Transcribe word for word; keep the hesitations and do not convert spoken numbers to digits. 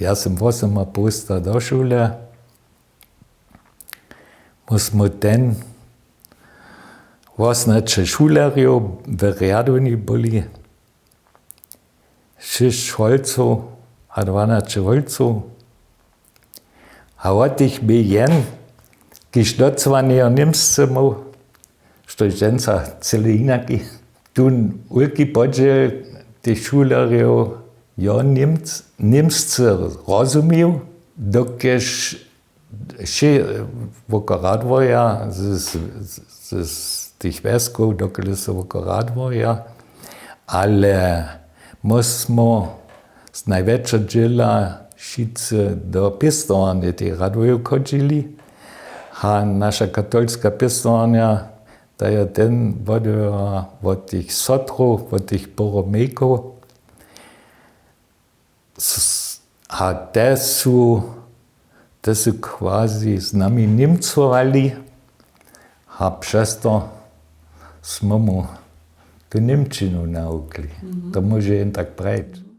Ja sym wosomapołsta do šule. My smy ten wosnaće šulerjow w rjadowni byli, šěsć holcow a dwanaće holcow. A wot tych bě jen, kiž docyła njejo němsce móhł, štož dźensa cyle jinaki. Tón wulki podźěl tych šulerjow jo němsce rozumił, dokelž wšě woko Radworja z tych wjeskow, dokelž so woko Radworja, ale my smy z najwjetšeho dźěla wšitcy do pěstowarnje tej Radworjow chodźili. A naša katolska pěstowarnja, ta je ten wodewjała wot tych sotrow, wot tych boromejkow. A te su te su quasi z nami němcowali. A přez to smy mu tu němčinu nawukli. To móže jen tak prajić.